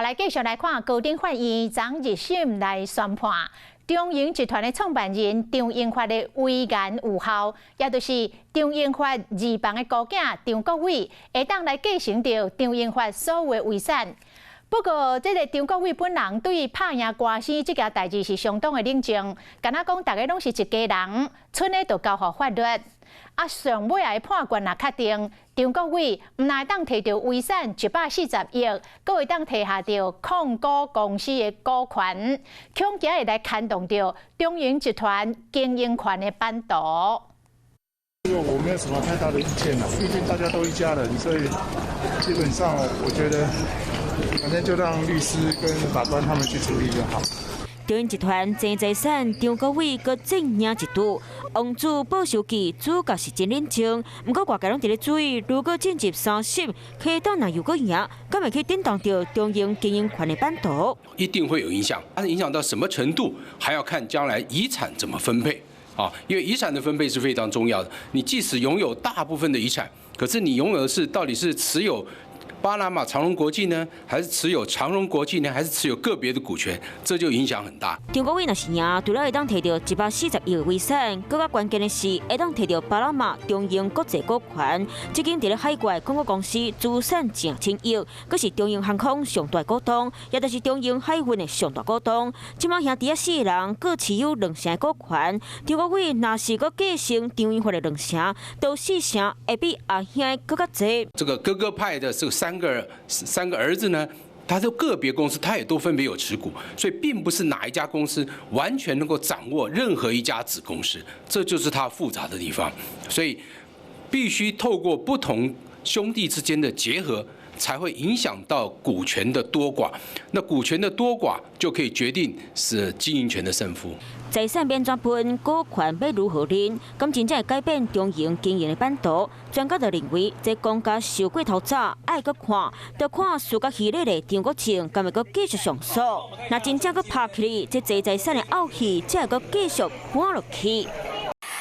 來繼續來看高等法院昨日審來宣判，長榮集團的創辦人張榮發的遺言有效，也就是張榮發二房的孤囝張國偉會當來繼承著張榮發所有的遺產。不過，這個張國偉本人對拍贏官司這件代誌是相當的冷靜，敢若講逐家攏是一家人，賰的就交予法律。啊，上尾的判決若確定，張國偉毋但會當提著遺產140億，閣會當提下著控股公司的股權，恐驚會來牽動著長榮集團經營權的版圖。這個我沒有什麼太大的意見啦，畢竟大家都一家人，所以基本上我覺得，反正就讓律師跟法官他們去處理就好。長榮集團爭財產，張國偉閣戰贏一賭，王子報仇記主角是真冷靜，毋過外界攏佇咧注意，如果進入三審，柯董若又閣贏，敢會去震動著長榮經營權的版圖？一定會有影響，但是影響到什麼程度，還要看將來遺產怎麼分配啊！因為遺產的分配是非常重要的。你即使擁有大部分的遺產，可是你擁有的是到底是持有巴拿馬長榮國際呢，還是持有長榮國際呢，還是持有個別的股權，這就影響很大。張國偉若是贏，除了會當提著140億的遺產，閣較關鍵的是會當提著巴拿馬長榮國際股權，這間佇咧海外控股公司資產成千億，閣是長榮航空上大股東，也就是長榮海運的上大股東。這馬兄弟仔四个人各持有兩成的股權。張國偉若是閣繼承張榮發的兩成，都四成會比阿兄閣較濟。這個哥哥派的這三個兒子呢，他都個別公司，他也都分別有持股，所以並不是哪一家公司完全能夠掌握任何一家子公司，這就是它複雜的地方。所以必須透過不同兄弟之間的結合，才會影響到股權的多寡。那股權的多寡就可以決定是經營權的勝負。財產欲按怎分，股權欲如何認？敢真正會改變長榮經營的版圖？專家就認為，這講甲傷過頭早，愛閣看，著看輸甲稀咧的張國清，敢會閣繼續上訴？若真正閣拍起來，這爭財產的拗戲，才會閣繼續看落去。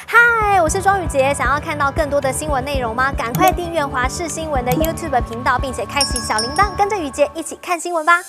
嗨，我是莊宇傑，想要看到更多的新聞內容嗎？趕快訂閱華視新聞的 YouTube 頻道，並且開啟小鈴鐺，跟着宇傑一起看新聞吧。